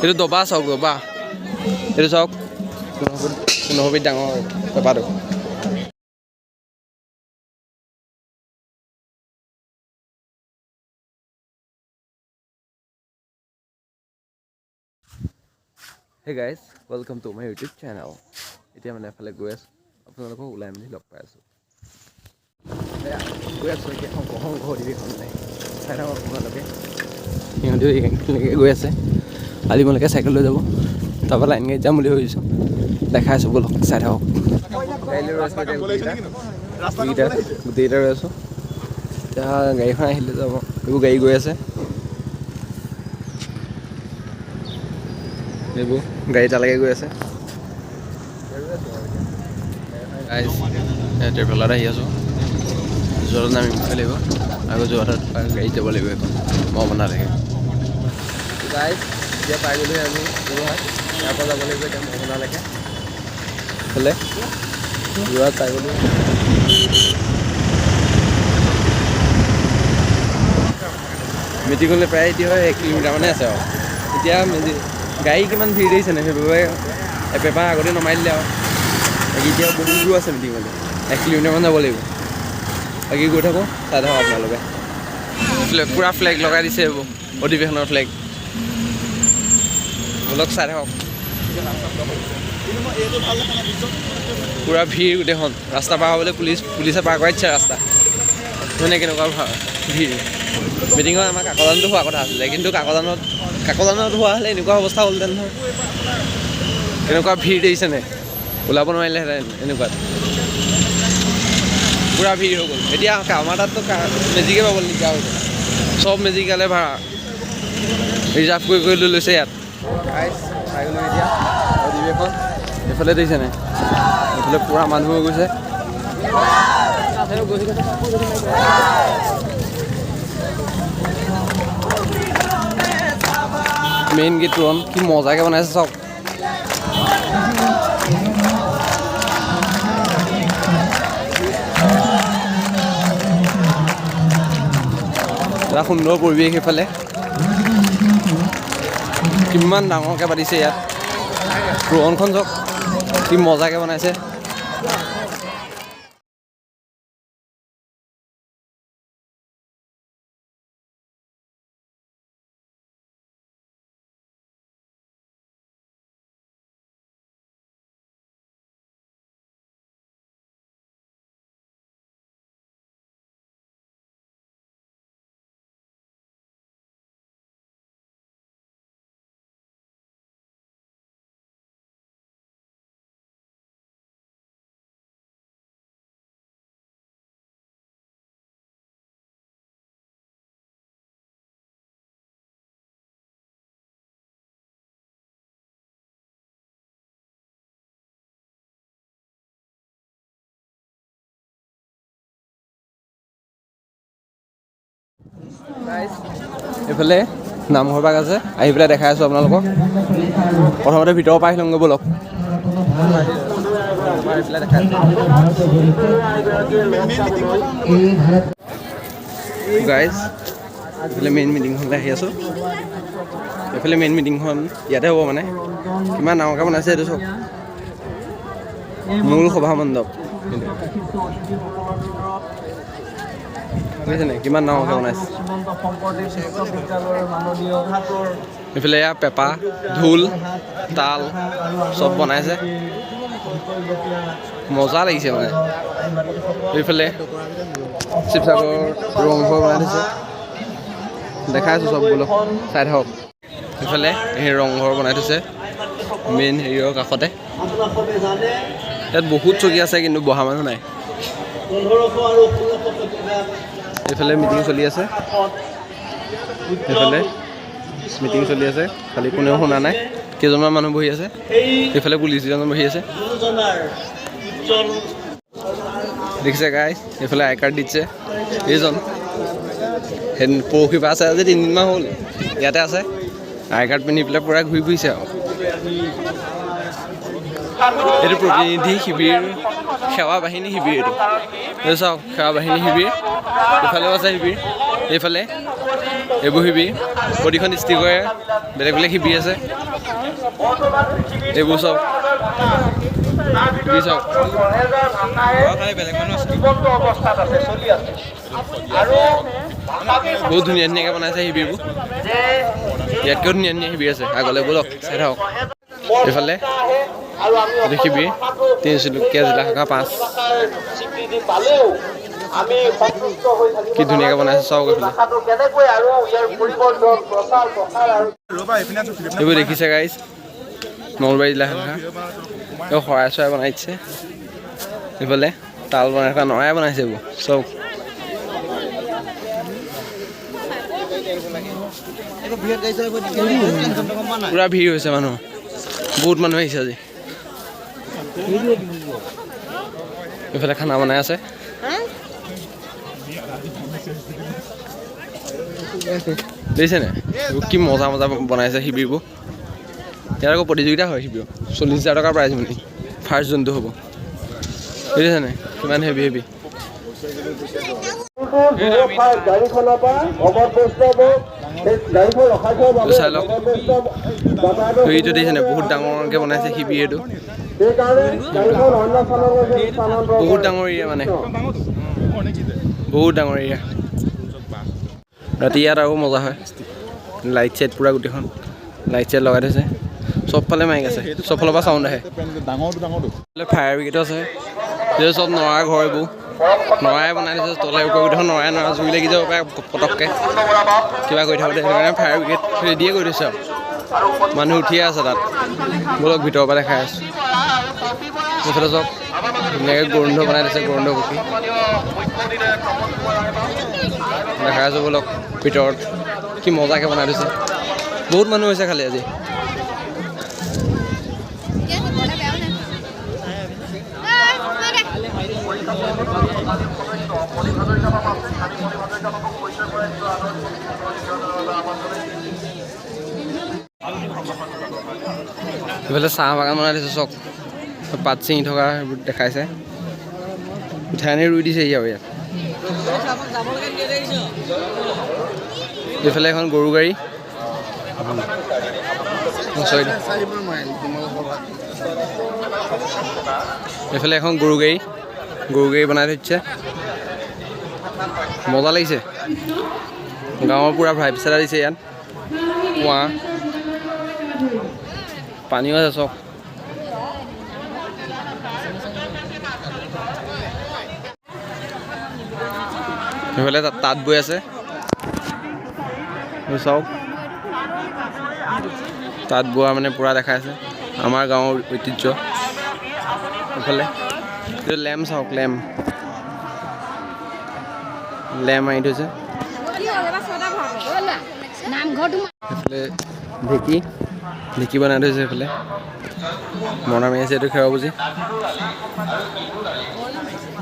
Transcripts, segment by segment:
এইটো দবা চাওক, দবা এইটো চাওক, 15 ফুট, 15 ফিট ডাঙৰ পেপাটো। Hey guys, welcome to my YouTube channel. এতিয়া মানে এফালে গৈ আছোঁ, আপোনালোকক ওলাই মেলি লগ পাই আছোঁ। এয়া গৈ আছোঁ এতিয়া শংকৰ সংঘ অধিৱেশনলৈ। চাই থাকক আপোনালোকে। সিহঁতেও এইখিনিলৈকে গৈ আছে, আলিমলৈকে চাইকেল লৈ যাব, তাৰপৰা লাইন গাড়ীত যাম বুলি ভাবিছোঁ। দেখাই আছোঁ, ব'লক চাই থাকক। গাড়ী লৈ ৰৈ আছোঁ এতিয়া গোটেইকেইটা, গোটেইকেইটা গোটেইকেইটা ৰৈ আছোঁ। এতিয়া গাড়ীখন আহিলে যাব। এইবোৰ গাড়ী গৈ আছে, এইবোৰ গাড়ী তালৈকে গৈ আছে। গাইজ, ট্ৰেভেলাৰত আহি আছোঁ। যোৰহাটত নামিবগৈ লাগিব, আকৌ যোৰহাটত গাড়ীত যাব লাগিব এখন মহবন্ধালৈকে। গাইজ, এতিয়া পাই গ'লোহি আমি যোৰহাট। ইয়াৰ পৰা যাব লাগিব এতিয়া মহবন্ধালৈকে। এইফালে যোৰহাট পাই গ'লোঁ। মিটিঙলৈ প্ৰায় এতিয়া 1 কিলোমিটাৰ মানে আছে। আৰু এতিয়া গাড়ী কিমান ভিৰ দেখিছেনে? সেইবাবে এপেপা আগতে নমাই দিলে। আৰু বাকী এতিয়া বহুত দূৰ আছে মিটিঙলৈ, 1 কিলোমিটাৰমান যাব লাগিব। বাকী গৈ থাকোঁ, চাই থাকক আপোনালোকে। ফ্লেগ, পূৰা ফ্লেগ লগাই দিছে, এইবোৰ অধিৱেশনৰ ফ্লেগ। ব'লক চাই থাকক। পূৰা ভিৰ গোটেইখন। ৰাস্তা পাৰ হ'বলৈ পুলিচে পাৰ কৰাই দিছে ৰাস্তা। মানে কেনেকুৱা ভিৰ। মিটিঙত আমাৰ কাকজানতো হোৱা কথা আছিলে, কিন্তু কাকজানত হোৱা হ'লে এনেকুৱা অৱস্থা হ'লহেঁতেন নহয়। কেনেকুৱা ভিৰ দেখিছেনে? ওলাব নোৱাৰিলেহেঁতেন এনেকুৱাত। পূৰা ভিৰ হৈ গ'ল। এতিয়া আমাৰ তাততো মেজিকে পাবলৈ দিগদাৰ হৈছে। চব মেজিকালে ভাড়া ৰিজাৰ্ভ কৰি কৰি লৈ লৈছে ইয়াত। গাইজ, পাই গ'লোঁ এতিয়া অধিৱেশন। এইফালে দেখিছেনে? এইফালে পূৰা মানুহ হৈ গৈছে। মেইন গেট তোৰণ কি মজাকৈ বনাইছে চাওক। এটা সুন্দৰ পৰিৱেশ। এইফালে কিমান ডাঙৰকৈ পাতিছে ইয়াত। তোৰণখন চাওক, কি মজাকৈ বনাইছে। এইফালে নামঘৰ ভাগ আছে, আহি পেলাই দেখাই আছোঁ আপোনালোকক। প্ৰথমতে ভিতৰৰ পৰা আহি লওঁগৈ ব'লক। আহি পেলাই দেখাই আছোঁ গাইজ। এইফালে মেইন মিটিংখনলৈ আহি আছোঁ। এইফালে মেইন মিটিংখন ইয়াতে হ'ব। মানে কিমান ডাঙৰকৈ বনাইছে এইটো চাওক। মূল সভা মণ্ডপ এইটো। দেখিছে নাই কিমান ডাঙৰকৈ বনাইছে? শ্ৰীমন্ত শংকৰদেৱ বিশ্ববিদ্যালয়ৰ মাননীয় এইফালে এয়া পেঁপা, ঢোল, তাল চব বনাইছে। মজা লাগিছে মানে। এইফালে শিৱসাগৰ ৰংঘৰ বনাই থৈছে। দেখাই আছোঁ চব, বোলো চাই থাকক। এইফালে সেই ৰংঘৰ বনাই থৈছে মেইন হেৰিয়ৰ কাষতে। আপোনাসবে জানে। ইয়াত বহুত চকী আছে, কিন্তু বহা মানুহ নাই। 1500 আৰু 1600 শতিকাত এইফালে মিটিং চলি আছে। এইফালে মিটিং চলি আছে, খালি কোনেও শুনা নাই। কেইজনমান মানুহ বহি আছে। সেই এইফালে পুলিচ দুজন বহি আছে। গুৰুজনাৰ উজ্জ্বল দেখিছে গাইজ, এইফালে আই কাৰ্ড দিছে এইজন। সেই পৰহিৰ পৰা আছে, আজি 3 দিনমান হ'ল ইয়াতে আছে। আই কাৰ্ড পিন্ধি পেলাই পূৰা ঘূৰি ফুৰিছে। আৰু এইটো প্ৰতিনিধি শিবিৰ, সেৱা বাহিনী শিবিৰ এইটো। এইটো চাওক, সেৱা বাহিনী শিবিৰ। এইফালেও আছে শিবিৰ। এইফালে এইবোৰ শিবিৰ, প্ৰতিখন ডিষ্ট্ৰিক্টৰে বেলেগ বেলেগ শিবিৰ আছে। এইবোৰ চব শিবিৰ চাওক। বহুত ধুনীয়া ধুনীয়াকৈ বনাইছে শিবিৰবোৰ। ইয়াতকৈও ধুনীয়া ধুনীয়া শিবিৰ আছে, আগলৈ ব'লক চাই থাকক। এইফালে এইটো শিবিৰ, তিনিচুকীয়া জিলা শাখা 5। কি ধুনীয়াকৈ বনাইছে চাওক। এইফালে এইবোৰ দেখিছে গাইজ, নলবাৰী জিলা শাখা। এই শৰাই চৰাই বনাই দিছে। এইফালে তাল বনাই থকা নৰাই বনাইছে এইবোৰ চব। পুৰা ভিৰ হৈছে মানুহ, বহুত মানুহ আহিছে আজি। এইফালে খানা বনাই আছে। দেখিছেনে কি মজা মজা বনাইছে শিবিৰবোৰ। ইয়াত আকৌ প্ৰতিযোগিতা হয় শিবিৰ, 40,000 টকাৰ প্ৰাইজ মানি ফাৰ্ষ্ট যোনটো হ'ব। দেখিছেনে কিমান হেভি হেভি। চাই লওক এইটো দেখিছেনে বহুত ডাঙৰকৈ বনাইছে শিবিৰ। এইটো বহুত ডাঙৰ এৰিয়া, মানে বহুত ডাঙৰ এৰিয়া। ৰাতি ইয়াত আৰু মজা হয়, লাইট চাইট পূৰা গোটেইখন লাইট চাইট লগাই থৈছে। চবফালে মাইক আছে, চবফালৰ পৰা চাউণ্ড আহে। ফায়াৰ ব্ৰিগেডো আছে। এইটো চব নৰাৰ ঘৰ, এইবোৰ নৰাই বনাই থৈছে তলে ওপৰে গোটেইখন নৰাই নৰা, জুই লাগি যাব পাৰে পটককৈ কিবা কৰি থাকোঁতে। সেইটো কাৰণে ফায়াৰ ব্ৰিগেড ৰেডিয়ে কৰি থৈছে আৰু মানুহ উঠিয়ে আছে তাত। ব'লক ভিতৰৰ পৰা দেখাই আছোঁ। এইফালে চব ধুনীয়াকৈ গৰুন্ধ বনাই থৈছে, গৰুন্ধ পুখুৰী দেখাই আছোঁ। ব'লক ভিতৰত কি মজাকৈ বনাই থৈছে। বহুত মানুহ হৈছে খালি আজি। এইফালে চাহ বাগান বনাই থৈছে চব, পাত ছিঙি থকা সেইবোৰ দেখাইছে। উঠাই আনি ৰুই দিছে আৰু ইয়াত। এইফালে এখন গৰু গাড়ী, এইফালে এখন গৰু গাড়ী, গৰু গাড়ী বনাই থৈছে। মজা লাগিছে, গাঁৱৰ পূৰা ভাইবছ এটা দিছে ইয়াত। কুঁৱা পানীও আছে চব। সেইফালে তাঁত বৈ আছে চাওক, তাঁত বোৱা মানে পূৰা দেখাই আছে আমাৰ গাঁৱৰ ঐতিহ্য। এইফালে এইটো লেম চাওক, লেম লেম মাৰি থৈছে। সেইফালে ঢেঁকী ঢেঁকী বনাই থৈছে। সেইফালে মৰণা মাৰি আছে এইটো খেৰ বুজি।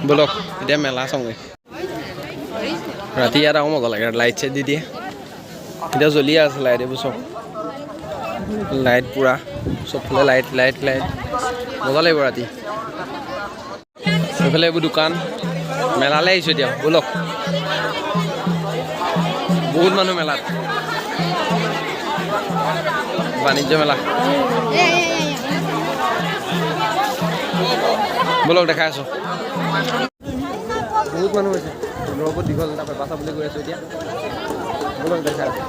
ব'লক এতিয়া মেলা চাওঁগৈ। ৰাতি ইয়াত আৰু মজা লাগে, লাইট চাইট দি দিয়ে। এতিয়া জ্বলিয়ে আছে লাইট, এইবোৰ চব লাইট পূৰা চবফালে লাইট লাইট লাইট, মজা লাগিব ৰাতি। এইফালে এইবোৰ দোকান, মেলালৈ আহিছোঁ এতিয়া। ব'লক, বহুত মানুহ মেলাত, বাণিজ্য মেলা। ব'লক দেখাই আছোঁ। বহুত মানুহ হৈছে, 15 ফুট দীঘল এটা পেপা চাবলৈ গৈ আছোঁ এতিয়া। ব'লক দেখাই আছোঁ।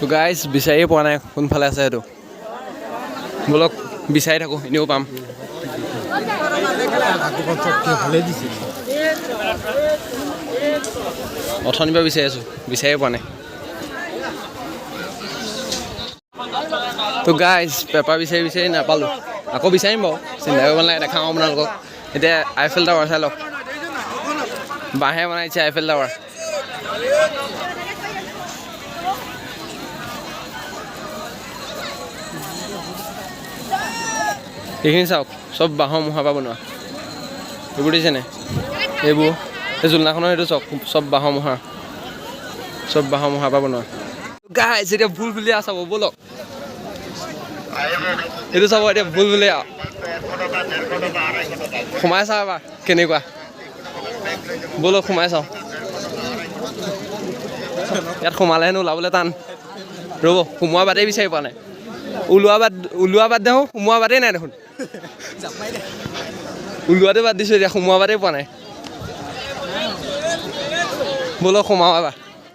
তো গাইজ বিচাৰিয়ে পোৱা নাই কোনফালে আছে সেইটো। ব'লক বিচাৰি থাকোঁ, এনেও পাম। অথনিৰ পৰা বিচাৰি আছোঁ, বিচাৰিয়ে পোৱা নাই। তো গাইজ পেপাৰ বিচাৰি বিচাৰি নাপালোঁ, আকৌ বিচাৰিম বাৰু, চিন্তা কৰিব নালাগে, দেখাওঁ আপোনালোকক। এতিয়া আইফেল টাৱাৰ চাই লওক, বাঁহে বনাইছে আইফেল টাৱাৰ। এইখিনি চাওক, চব বাঁহৰ মুঢ়াৰ পৰা বনোৱা। এইবোৰ দেখিছেনে? এইবোৰ এই জোলনাখনৰ সেইটো চাওক, চব বাঁহৰ মুঢ়া, চব বাঁহৰ মুঢ়াৰ পৰা বনোৱা। গাইজ এতিয়া ভুল ভুলীয়া চাব ব'লক, এইটো চাব এতিয়া ভুল ভুলীয়া। সোমাই চাওঁ এবাৰ কেনেকুৱা। ব'লক সোমাই চাওঁ। ইয়াত সোমালে হেনো ওলাবলৈ টান। ৰ'ব, সোমোৱা বাটেই বিচাৰি পোৱা নাই। ওলোৱা বাট, ওলোৱা বাদ দেখোন, সোমোৱা বাটেই নাই দেখোন। ওলোৱাটো বাদ দিছোঁ, এতিয়া সোমোৱা বাটেই পোৱা নাই। ব'লক সোমাওঁ এবাৰ।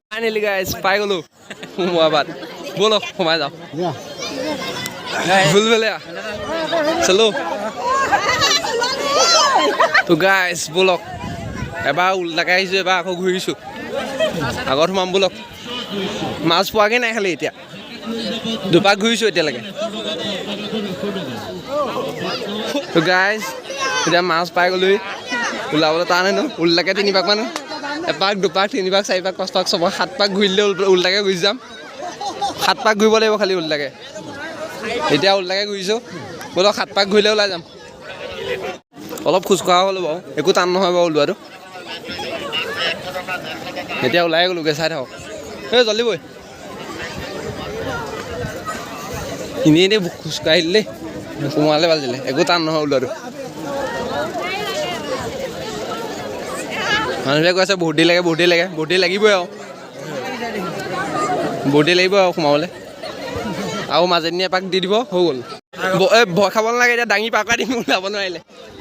ফাইনেলি গাইজ, পাই গ'লো সোমোৱা বাট। ব'লক সোমাই যাওঁ। ভুল ভুলীয়া, চলো। তো গাইজ, ব'লক। এবাৰ ওলোটাকৈ আহিছোঁ, এবাৰ আকৌ ঘূৰিছোঁ। আগত সোমাম ব'লক। মাছ পোৱাগৈ নাই খালি এতিয়া। দুপাক ঘূৰিছোঁ এতিয়ালৈকে। তো গাইজ, এতিয়া মাছ পাই গ'লোহি। ওলাবলৈ টান হেনো ওলোটাকৈ তিনিপাকমান। এপাক, দুপাক, তিনিপাক, চাৰিপাক, পাঁচপাক, ছপাক, সাতপাক ঘূৰি দিলে ওলোটাকৈ গুচি যাম। সাতপাক ঘূৰিব লাগিব খালি ওলোটাকৈ। এতিয়া ওলোটাকৈ ঘূৰিছোঁ। ব'লক, সাতপাক ঘূৰিলে ওলাই যাম। অলপ খোজকঢ়া হ'লো বাৰু, একো টান নহয় বাৰু ওলোৱাটো। এতিয়া ওলাই গ'লোগৈ, চাই থাকক। এই জল্দি বৈ, এনেই এনেই খোজকাঢ়ি দিলে, সোমোৱালে ভাল দিলে। একো টান নহয় ওলোৱাটো। মানুহবিলাক কৈ আছে বহুত দেৰি লাগে, বহুত দেৰি লাগে। বহুত দেৰি লাগিবই আৰু, বহুত দেৰি লাগিব আৰু সোমাবলৈ। আৰু মাজেদিনী এপাক দি দিব, হৈ গ'ল। এই ভয় খাব নালাগে, এতিয়া দাঙি পাৰ কৰাই দিম ওলাব নোৱাৰিলে।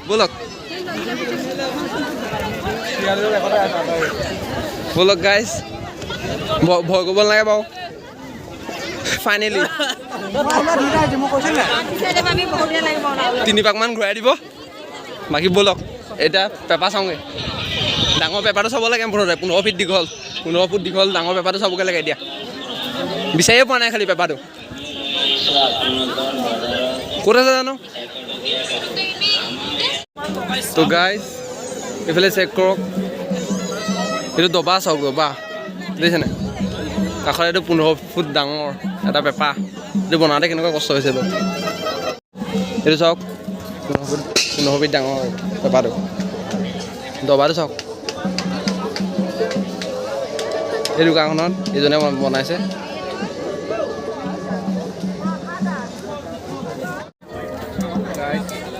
ব'লক ব'লক গাইজ, ভয় কৰিব নালাগে বাৰু। ফাইনেলি তিনিপাকমান ঘূৰাই দিব, বাকী ব'লক এতিয়া পেপা চাওঁগৈ। ডাঙৰ পেপাৰটো চাব লাগে মুঠতে, 15 ফিট দীঘল, 15 ফুট দীঘল ডাঙৰ পেপাৰটো চাবগৈ লাগে। এতিয়া বিচাৰিয়ে পোৱা নাই খালি পেপাৰটো ক'ত আছে জানো। তো গাইজ, এইফালে চেক কৰক, এইটো দবা চাওক, দবা দেখিছেনে? কাষত এইটো 15 ফুট ডাঙৰ এটা পেপা। এইটো বনাওঁতে কেনেকুৱা কষ্ট হৈছে বাৰু। এইটো চাওক, 15 ফুট, 15 ফিট ডাঙৰ পেপাটো। দবাটো চাওক। এই দোকানখনত এইজনে বনাইছে।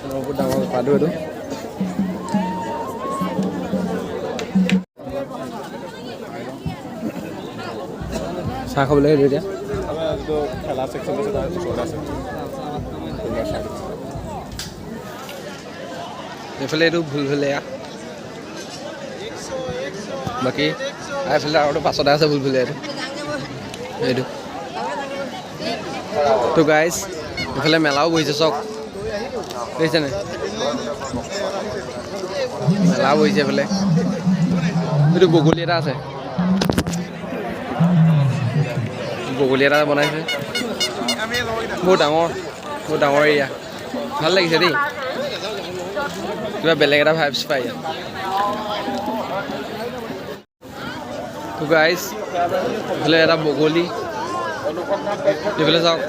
15 ফুট ডাঙৰ পেপাটো এইটো। চাহ খাবলৈ আহিলোঁ এতিয়া। এইফালে এইটো ভুলভুলীয়া, বাকী এইফালে আৰু পাছতে আছে ভুলভুলীয়া এইটো, এইটো। তো গাইজ, এইফালে মেলাও বহিছে চাওক, দেখিছেনে? মেলাও বহিছে এইফালে। এইটো বগলী এটা আছে, বগলী এটা বনাইছে। বহুত ডাঙৰ, বহুত ডাঙৰ এৰিয়া। ভাল লাগিছে দেই, কিবা বেলেগ এটা ভাইবছ পাই ইয়াত। তো গাইজ, এইফালে এটা বগলী, এইফালে চাওক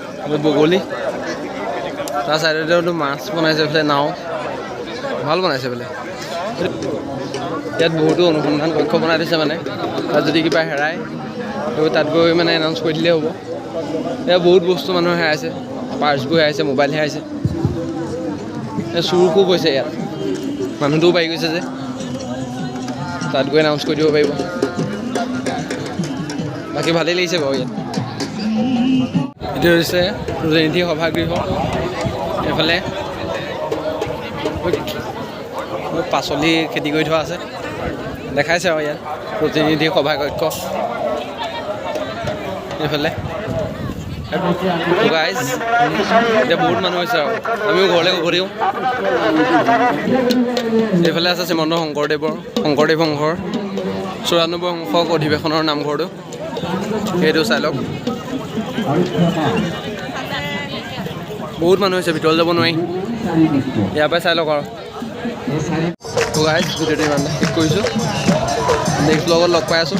বগলী। তাৰ চাইডতে মাছ বনাইছে, এইফালে নাও ভাল বনাইছে এইফালে। ইয়াত বহুতো অনুসন্ধান কক্ষ বনাই দিছে, মানে তাত যদি কিবা হেৰায় সেইবোৰ তাত গৈ মানে এনাউন্স কৰি দিলেই হ'ব। ইয়াত বহুত বস্তু মানুহে হেৰাইছে, পাৰ্চবোৰ হেৰাইছে, মোবাইল হেৰাইছে, চুৰ খুব হৈছে ইয়াত। মানুহটোও বাঢ়ি গৈছে যে, তাত গৈ এনাউন্স কৰি দিব পাৰিব। বাকী ভালেই লাগিছে বাৰু ইয়াত। এইটো হৈছে প্ৰতিনিধি সভাগৃহ। এইফালে পাচলি খেতি কৰি থোৱা আছে, দেখাইছে আৰু ইয়াত প্ৰতিনিধি সভাকক্ষ। এইফালে গাইজ, এতিয়া বহুত মানুহ হৈছে আৰু আমিও ঘৰলৈ উভতিওঁ। এইফালে আছে শ্ৰীমন্ত শংকৰদেৱৰ শংকৰদেৱ সংঘৰ 94 সংখ্যক অধিৱেশনৰ নামঘৰটো, সেইটো চাই লওক। বহুত মানুহ হৈছে, ভিতৰলৈ যাব নোৱাৰি, ইয়াৰ পৰাই চাই লওক আৰু। গাইজ, ভিডিঅ'টো ইমান শেষ কৰিছোঁ, নেক্সট ব্লগত লগ পাই আছোঁ।